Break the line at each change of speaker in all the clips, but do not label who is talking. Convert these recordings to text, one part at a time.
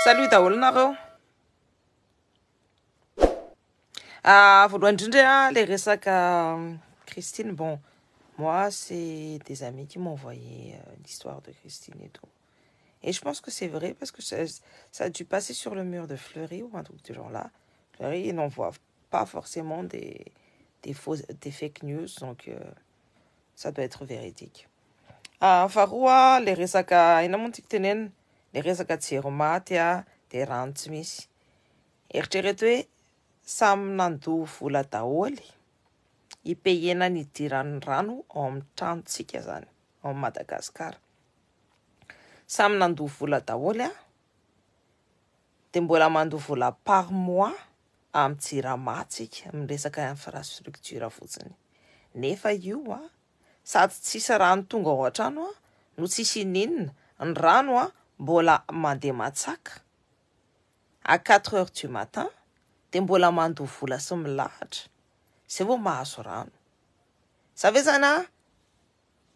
Salut daholo nareo. Ah, voalohany indrindra le resaka Christine, bon, moi c'est des amis qui m'ont envoyé l'histoire de Christine et tout. Et je pense que c'est vrai parce que ça a dû passer sur le mur de Fleury ou un truc du genre là. Fleury, il n'envoie pas forcément des fake news, donc ça doit être véridique. Ah, faharoa, le resaka ina moa tiako tenenina, le resaka jiro maty a, de rano tsy misy. Eritrereto hoe samy nandoa vola daholy ipehena ny idiran'ny rano ao amin'ny tranontsika zany ao Madagasikara. Samy nandoa vola daholy a, de mbola mandoa vola par mois amin'ny Jirama tsika amin'ny resaka infrastructure fotsiny. Nefa io a, sady tsisy rano tonga ao an-trano a, no tsisy ininona. Ny rano a mbola mandeha matsaka à 4 heures du matin, de mbola mandoa vola sy milahatra zay vao mahazo rano. Za ve zany a,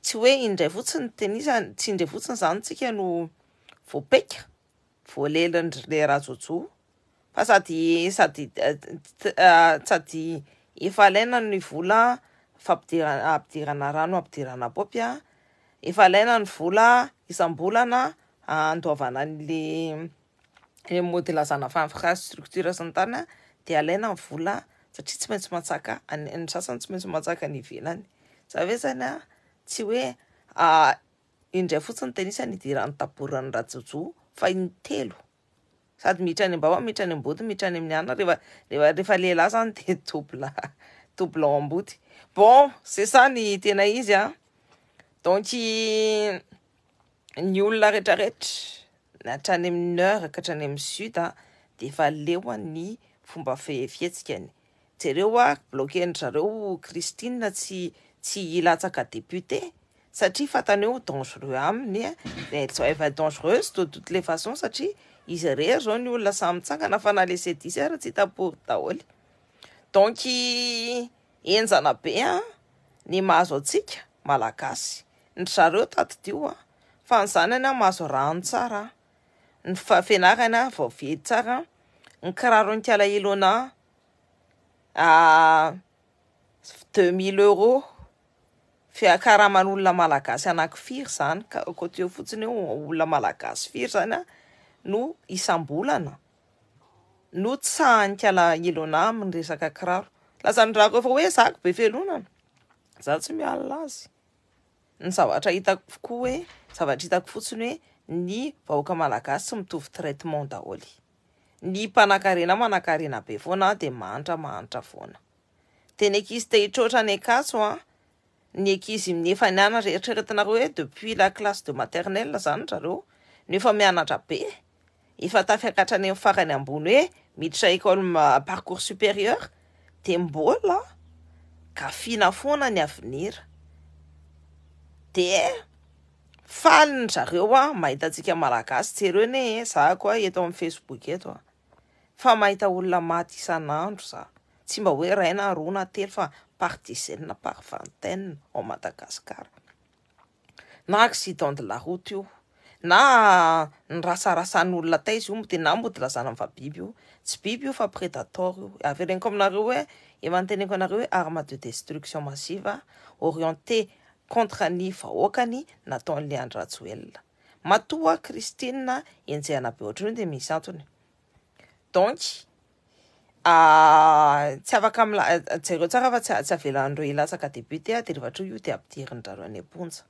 tsy hoe indray fotsiny tenisany, tsy indray fotsiny zany tsika no voapeka voalelindry le Rajojo, fa sady efa alaina ny vola fampidirana ampidirana rano, ampidirana paompy a, efa alaina ny vola isam-bolana andoavana an'le le mody lazana fa infrastructure sy ny tariny a, de alaina ny vola satria tsy maintsy matsaka ny sasany, tsy maintsy matsaka ny ivelany. Za ve zany a, tsy hoe indray fotsiny tenisany idiran'ny taboran'ny Rajojo fa intelo, sady miditra any am-bava, miditra any am-body, miditra any amin'ny anina. Rehefa lehilahy zany de double double ao am-body. Bon, c'est ça ny tena izy a. Donc ny olona rehetrarehetra hatrany amin'ny nord ka hatrany amin'ny sud a, de efa leo ny fomba fihetsikany. Jereo a, bloquer-ndry zareo Christine tsy hilatsaka député satria fantany hoe dangereux aminy, efa dangereuse de toutes les façons, satria izy irery zao ny olona samy mitsangana, fa na le C10 ara tsy hita pory daholy. Donc enjana be a ny mahazo antsika malagasy. Ny zareo tadidio a, fa ny zanany a mahazo rano tsara, ny fianarana voavidy tsara, ny kiraro ny kala Ilona 2000 euros. Fiakaraman'olona malagasy anaky zany ka koteo fotsiny eo, olona malagasy firy zany a no isam-bolana no tsahanikala Ilona amin'ny resaka kiraro? Lazany rako efa hoe zako be fialonana, za tsy mialina azy. Ny zavatra hitako koa hoe, zavatra hitako fotsiny hoe ny vahoaka malagasy tsy mitovy traitement daholy. Ny mpanan-karena manan-karena be foana, de mahantra mahantra foana. De ny ankizy te hitroatra ny Ankatso a, ny ankizy nefa nianatra, eritreretinareo hoe depuis la classe de maternelle zany zareo no efa mianatra be, efa tafiakatra any amin'ny farany ambony hoe miditra école parcours supérieur, de mbola gafina foana ny avenir. De faly ny zareo a mahita antsika malagasy. Jereo ne za koa eto amin'ny Facebook eto a, fa mahita olona maty isan'andro za, tsy mba hoe ray na roa na telo fa par dizaine, par vingtaine ao Madagasikara, na accident de la route io, na ny rasarasan'olona taiza io, de na mody lazana fa biby io. Tsy biby io fa prédateur io. Avereniko aminareo hoe efa niteneniko anareo hoe arme de destruction massive orienté contre ny vahoakany nataon'le Andry Rajoelina. Matoa Christine enjehana be ohatran'io de misy antony. Donc tsy afaka mila jereo tsara fa tsy avelan'ireo hilatsaka député a, de rehefa io de ampidirin-drareo any am-ponja.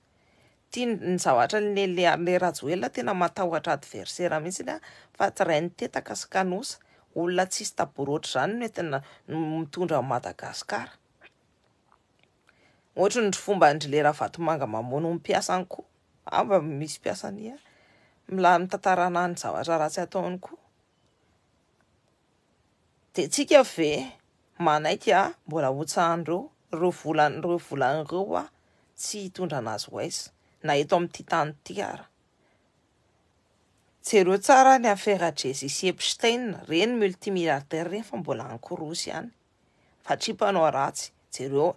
Tia ny zavatra le Rajoelina tena matahotra adversaire mihitsy a, fa tsy rainy tetaka sy kanosa olona tsisy taboro ohatry zany no entina mitondra Madagasikara. Ohatry ny fomba ndry le Ravatomanga mamono ny mpiasany koa, amba misy mpiasany a mila mitantarana ny zavatra ratsy ataony koa. De tsika ve manaiky a mbola hotsahan'ireo reo volan'ireo volan'ireo a tsy hitondra anazy ho aiza na eto amin'ity tany ity ara? Jereo tsara ny affaire Jay-Z sy Epstein, reny multimilliardaire reny fa mbola ankorosy ihany fa tsy mpanao ratsy. Jereo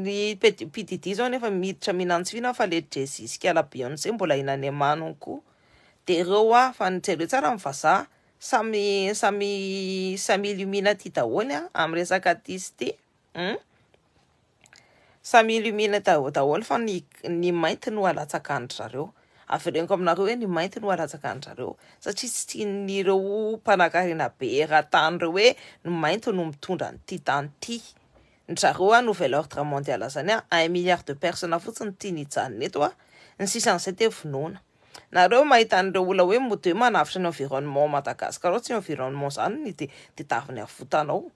ny P Diddy zao nefa miditra mihinan-tsifina, fa le Jay-Z sy kala Beyoncé mbola hinany amaniny koa. De reo a, fa ny jereo tsara ny vazaha. Samy samy samy illuminati daholo a amin'ny resaka ty sy ty. Samy illuminé daholo fa ny ny mainty no alatsaka an-dry zareo. Avereniko aminareo hoe ny mainty no alatsaka an-dry zareo satria tsy tian'ireo mpanankarena be eran-tany ireo hoe ny mainty no mitondra an'ity tany ity. Ny zareo a nouvel ordre mondial zany a un milliard de personnes fotsiny tiany hijanona eto a, ny sisan'izay dia vonoina. Nareo mahita an'ireo olona hoe mody hoe manavotra ny environnement Madagascar ao, tsy environnement zany ny tadiaviny avotana ao.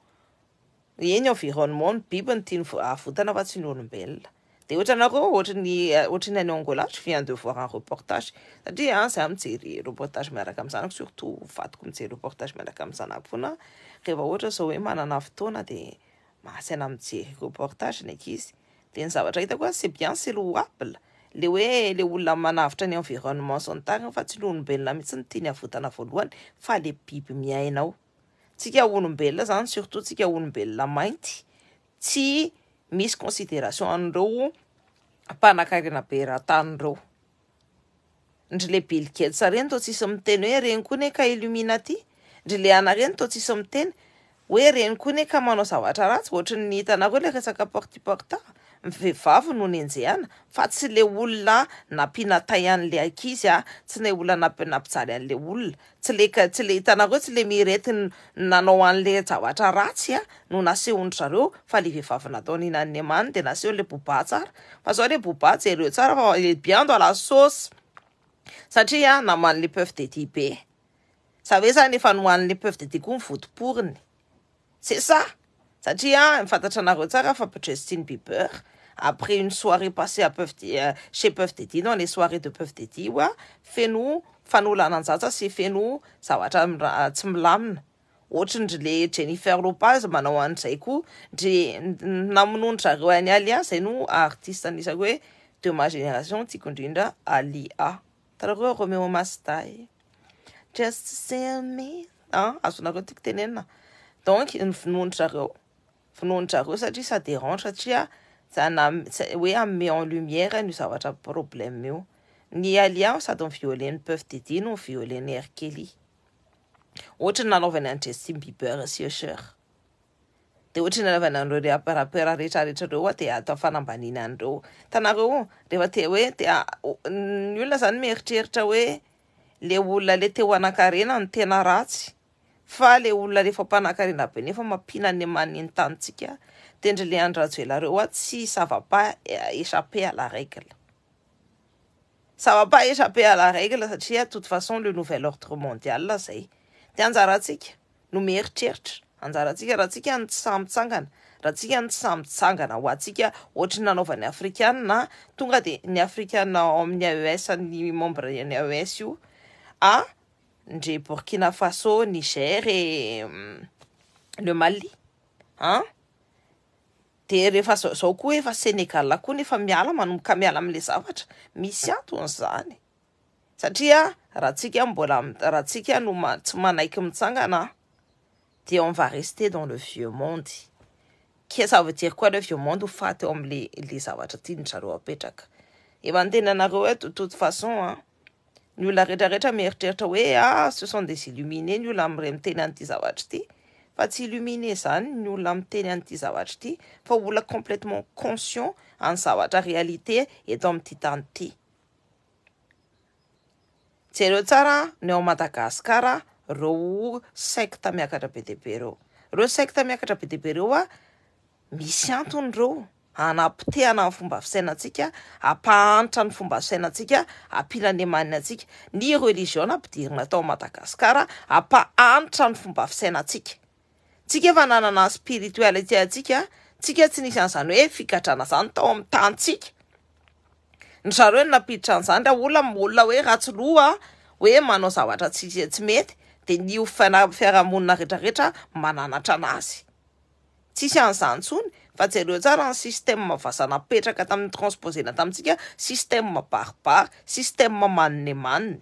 Eny environnement ny biby no tiany avotana fa tsy ny olombelona. De ohatra anareo ohatry ny ohatry ny any Angola, je viens de voir un reportage satria za mijery reportage miaraka amin'ny zanako surtout vadiko mijery reportage miaraka amin'ny zanako foana rehefa ohatra zao hoe manana fotoana de mahasaina mijery reportage ny ankizy. De ny zavatra hitako c'est bien, c'est louable le hoe le olona manavotra ny environnement sy ny tariny fa tsy ny olombelona mihitsy no tiany avotana voalohany fa le biby miaina ao. Tsika olombelona zany surtout tsika olombelona mainty tsy misy considération an'ireo mpanankarena be eran-tany ireo. Ndry le Bill Gates reny tô tsisy miteny hoe reny koa ne ka illuminati, ndry le ana reny tô tsisy miteny hoe reny koa ne ka manao zavatra ratsy ohatry ny hitanareo le resaka porte porte ny vehivavy no nenjehana fa tsy le olona nampiana tay an'le ankizy a, tsy le olona nampijaly an'le olona, tsy le tsy le hitanareo tsy le mirety nanao an'le zavatra ratsy a no nasehon-dry zareo fa le vehivavy natao nihinan'ny amaniny de naseho le Booba tsara fa zao le Booba jereo tsara fa il est bien dans la sauce satria naman'le Puff Daddy be sa ve zany efa nohanin'le Puff Daddy koa ny votoporiny, c'est ça, satria fantatra anareo tsara fa Justin Bieber après une soirée passée à Puff chez Puff Daddy dans les soirées de Puff Daddy oa feno fanolanan-jaza sy feno zavatra tsy milamina ohatry ndry le Jennifer Lopez manao an'izay koa ndry namonoan-dry zareo any Alia zay no artiste anisako hoe de ma génération tiako indrindra Alia. Hitanareo Romeo Must Die just see me azonareo tiako tenenina donc ny vonoan-dry zareo vonoan-dry zareo satria ça dérange satria hoe ame en lumière ny zavatra problème io. Ny Alia sady mi-violer ny Puff Daddy no mi-violer ny R Kelly ohatry ny nanaovany an'i Justin Bieber sy Usher de ohatry ny nanaovany an'ireo rappeur rehetrarehetra ireo de atao fanambaniana an'ireo. Hitanareo rehefa te hoe te ny olona zany mieritreritra hoe le olona le te ho anankarena no tena ratsy fa le olona rehefa mpanankarena be nefa mampihinana amaniny tanintsika de ndry le Andry Rajoelina reo a tsy ça va pas échapper à la règle. Ça va pas échapper à la règle satria de toute façon le nouvel ordre mondial zay. De anjarantsika no mieritreritra, anjarantsika raha tsika no tsy samy mitsangana, raha tsika no tsy samy mitsangana ho antsika ohatry ny nanaovan'ny afrikanina tonga de ny afrikanina ao amin'ny AES ny membre ny AES io a ndre Burkina Faso, Niger et le Mali hein de rehefa zao koa efa Sénégal koa nefa miala manomboka miala amin'le zavatra misy antony zany satria raha tsika mbola raha tsika no tsy manaiky mitsangana de on va rester dans le vieux monde. Que ça veut dire quoi le vieux monde ho faty eo amin'le le zavatra tiany zareo apetraka. Efa niteny anareo hoe de toute façon hein, ny olona rehetrarehetra mieritreritra hoe ah ce sont des illuminés ny olona miteny an'ity zavatra ity fa tsy illuminé zany ny olona miteny an'ity zavatra ity fa olona complètement conscient any zavatra réalité eto amin'ity tany ity. Jereo tsara ny ao Madagasikara reo secte miakatra be dia be reo. Reo secte miakatra be dia be reo a misy antony reo anapotehana ny fomba fisainantsika, ampahantra ny fomba fisainantsika, ampilanemanina antsika. Ny religion nampidirina tao Madagasikara ampahantra ny fomba fisainantsika. Tsika efa nanana spiritualité antsika, tsika tsy nisy an'izany hoe figadrana zany tao amin'ny tantsika. Ny zareo no nampiditra an'izany raha olona olona hoe ratsy loha hoe manao zavatra tsy mety de ny fiarahamonina rehetrarehetra mananatra anazy. Tsisy an'izany intsony fa jereo tsara ny système vazaha napetraka tamin'ny transposena tamintsika système barbare, système maninemaniny.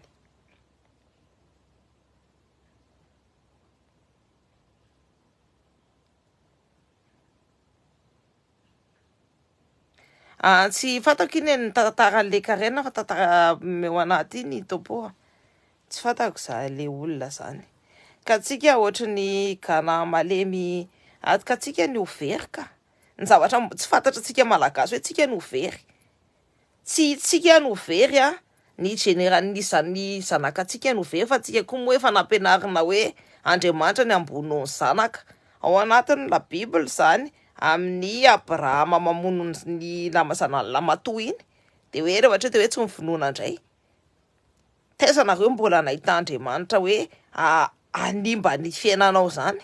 Tsy fantako iny ny tantaran'le Karen fa tantara meo anaty iny topo. Tsy fantako za le olona zany. Ka tsika ohatry ny gana malemy ato ka tsika no very ka. Ny zavatra tsy fantatr'antsika malagasy hoe tsika no very. Tsy tsika no very a, ny généra- ny zan- ny zanakatsika no very fa tsika koa moa efa nampianarina hoe Andriamanitra ny ambony noho ny zanaka. Ao anatin'ny la bible zany amin'ny Abrahama mamono ny lama zanany lamatoa iny de hoe rehefa hatreo de hoe tsy mivonoana indray. Taiza nareo mbola nahita Andriamanitra hoe hanimba ny fiainanao zany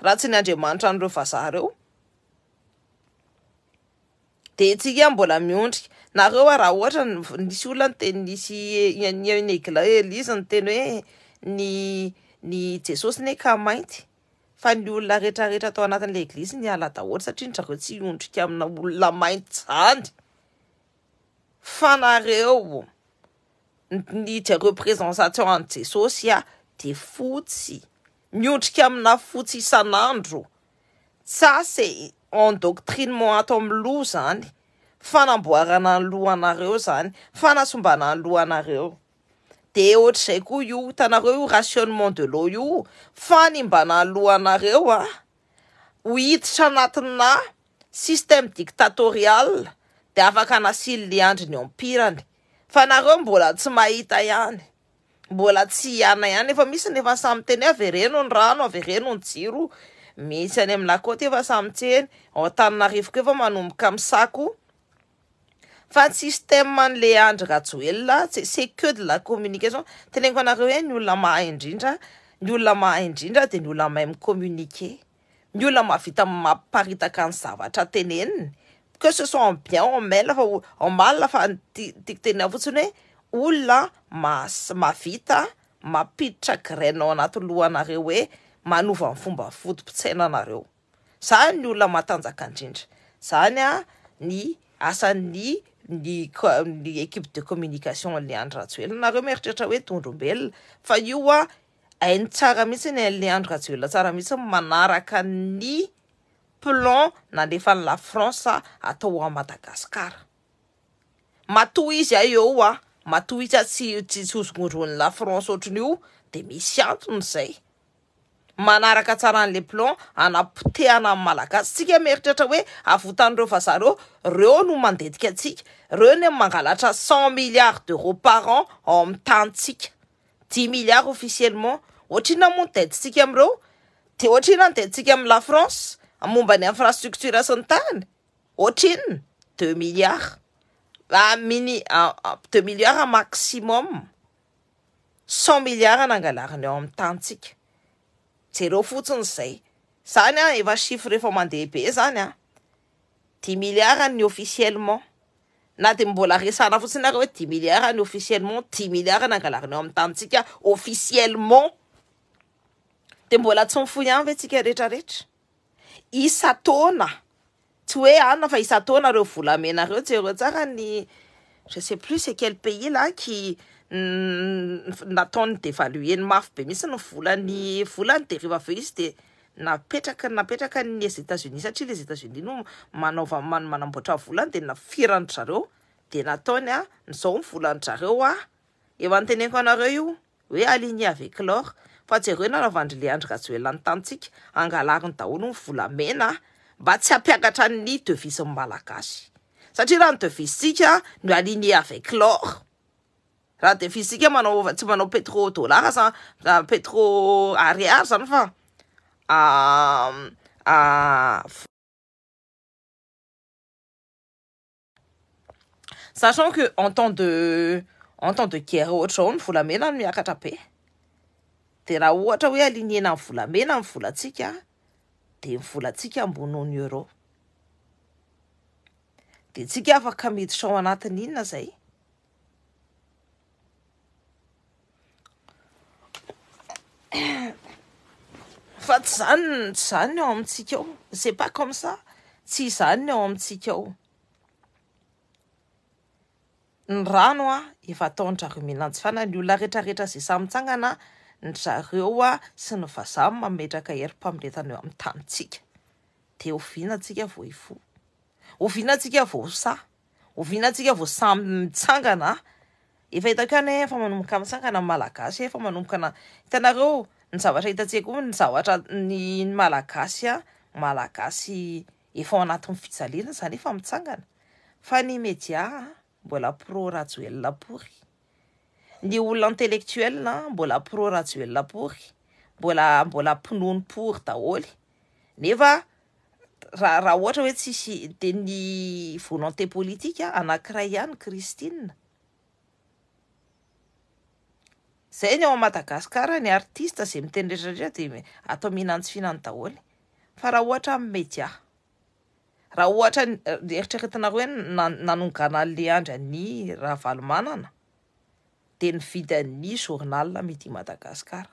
raha tsy ny Andriamanitra an'ireo vazaha reo? De tsika mbola miondrika. Nareo a raha ohatra nisy olona niteny nisy ny eglizy niteny hoe ny ny Jesosy ne ka mainty fa ny olona rehetrarehetra tao anatin'ilay eglizy niala daholo satria ny zareo tsy hiondrika amina olona mainty zany. Fa nareo ny représentation an'i Jesosy a de fotsy miondrika amina fotsy isan'andro. Ça c'est endoctrinement ato amin'ny loha zany, fanamboarana ny lohanareo zany, fanasombana ny lohanareo. De ohatr'izay koa io, hitanareo io rationnement de l'eau io, fanimbana ny lohanareo a, ho hiditra anatina système dictatorial de afaka nasian'ny andry ny empirany. Fa nareo mbola tsy mahita ihany. Mbola tsy hiana ihany efa misy ny efa samy miteny hoe avereno ny rano, avereno ny jiro. Misy any amin'ny la côte efa samy miteny, ao Antananarivo koa efa manomboka misako. Fa ny système an'le Andry Rajoelina, c'est que de la communication. Teneniko anareo hoe ny olona mahay indrindra, ny olona mahay indrindra de ny olona mahay mi-communiquer. Ny olona mahavita mampiparitaka ny zavatra teneniny. Que ce soit en bien ou en mal, fa en mal fa tiako tenena fotsiny hoe olona mahavita mampiditra graine ao anaty lohanareo hoe manova ny fomba foto-pitsainanareo. Zany ny olona matanjaka indrindra. Zany a ny asan'ny ny ny équipe de communication an'le Andry Rajoelina. Nareo mieritreritra hoe dondrombelona fa io a hainy tsara mihitsy ny an'le Andry Rajoelina tsara mihitsy manaraka ny plan nalefan'ny la France atao a Madagasikara. Matoa izy a eo a, matoa izy a tsy tsy hozongozon'ny la France ohatran'io de misy antony zay. Manaraka tsara an'le plan anapotehana amin'ny malagasy. Tsika mieritreritra hoe avotan'ireo vazaha reo, reo no mandetika antsika. Reo ny mangalatra 100 milliards d'euros par an ao amin'ny tanitsika. 10 milliards officiellement. Ohatrinona moa ny dette-tsika amin'ireo? De ohatrinona ny dette-tsika amin'ny la France momba ny infrastructure sy ny tany? Ohatrinona? 2 milliards. Ah, mini, ah, ah, 2 milliards maximum. 100 milliards nangalariny ao amin'ny tanitsika. Jereo fotsiny zay. Zany a efa chiffre efa mandeha be zany a. 10 milliards ny officiellement. Na de mbola resana fotsiny ary hoe 10 milliards ny officiellement, 10 milliards nangalariny ao amin'ny tanitsika officiellement. De mbola tsy mifoy ihany ve tsika rehetrarehetra? Isa-taona. Tsy hoe anona fa isa-taona reo volamena reo jereo tsara ny je sais plus c'est quel pays là qui nataony dévaluer ny mafy be mihitsy ny volany volany de rehefa avy eo izy de napetraka napetraka ny États-Unis satria les États-Unis no manaova manamboatra volany de nafirany zareo de nataony a zao ny volany zareo a efa niteneniko anareo io hoe aligné avec l'or fa jereo nanaovandry le Andry Rajoelina ny tanitsika angalariny daholo ny volamena mba tsy hampiakatra ny devise malagasy satria raha ny devise-tsika no aligné avec l'or raha devise-tsika manao tsy manao pétro dollar sa pétro ariary zany fa sachant que en temps de guerre ohatra zao ny volamena no miakatra be de raha ohatra hoe alignena ny volamena ny volantsika de ny volantsika ambony noho ny euro de tsika afaka miditra ao anatin'ny inona zay. Fa tsy zany tsy zany ny ao amintsika ao, c'est pas comme ça, tsy izany ny ao amintsika ao. Ny rano a efa ataon-drareo mihinantsifana ny olona rehetrarehetra zay samy mitsangana ny zareo a sy ny vazaha mametraka herim-pamoretana eo amin'ny tanitsika. De oviana tsika vao hifoha? Oviana tsika vao sahy? Oviana tsika vao samy mitsangana? Efa hitako ihany hoe efa manomboka mitsangana ny malagasy, efa manomboka na hitanareo Ny zavatra hitantsika koa, ny zavatra ny Malagasy a, Malagasy efa ao anatin'ny fijaliana zany efa mitsangana. Fa ny media mbola pro Rajoelina pory. Ny olona intellectuel mbola pro Rajoelina pory. Mbola mbola mpinono pory daholo. Nefa raha raha ohatra hoe tsisy de ny volonté politique anankiray ihany Christine. Zay ny ao Madagascar, ny artiste zay miteny rehetra rehetra de atao mihinana tsy fihinana daholo. Fa raha ohatra amin'ny media, raha ohatra eritreretinareo hoe nanongana an'le Andry an'i Ravalomanana de nividy an'ny journal Midi Madagascar.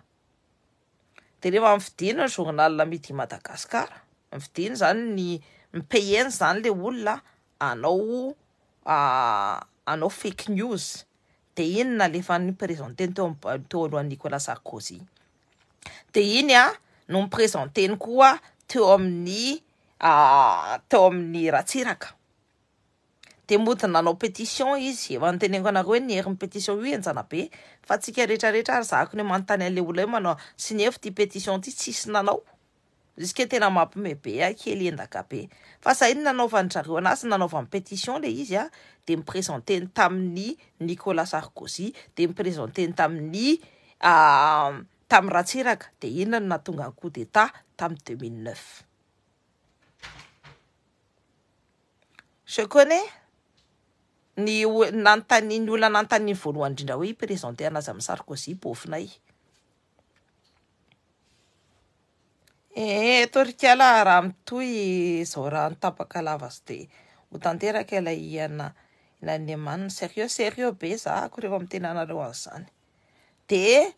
De rehefa mividiana ny journal Midi Madagascar, mividiana zany ny mi-payer zany le olona anao anao fake news, de iny nalefan'ny présenteny teo teo alohan'ny Nicolas Sarkozy. De iny a no mi-présenteny koa teo amin'ny Ratsiraka. De mody nanao pétition izy, efa noteneniko anareo hoe ny herin'ny pétition io henjana be, fa tsika rehetrarehetra ary zahako ny manontany an'le olona hoe manao signé ty pétition ty, tsisy nanao. Jusque tena mampime be ahy kely endaka be. Fa zay ny nanaovan-dry zareo anazy, nanaovany pétition le izy a, de mi-présenteny tamin'ny Nicolas Sarkozy, de mi-présenteny tamin'ny Ratsiraka, de inona no nahatonga ny coup d'état tamin'ny 2009. Je connais ny nanontany ny olona nanontany voalohany indrindra hoe hi-présenter anazy amin'ny Sarkozy bofinay. Eh, torikala raha mitohy izao rano tapaka lava sy de ho tanteraka ilay ana ilay manina sérieux sérieux be zahako rehefa miteny anareo an'izany. De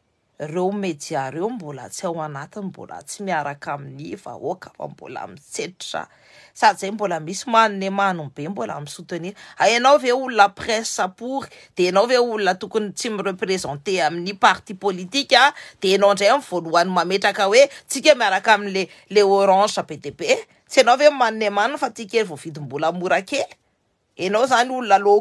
reo media reo mbola tsy ao anatiny, mbola tsy miaraka amin'ny vahoaka fa mbola mitsetra, sady zay mbola misy manone manony be mbola mi-soutenir. Ianao ve olona presse pory, de ianao ve olona tokony tsy mi-représenter amin'ny parti politique, de ianao indray amin'ny voalohany mametraka hoe tsika miaraka amin'le le orange be de be, tsy ianao ve manone manina fa ty kely voavidim-bola mora kely, ianao zany olona lo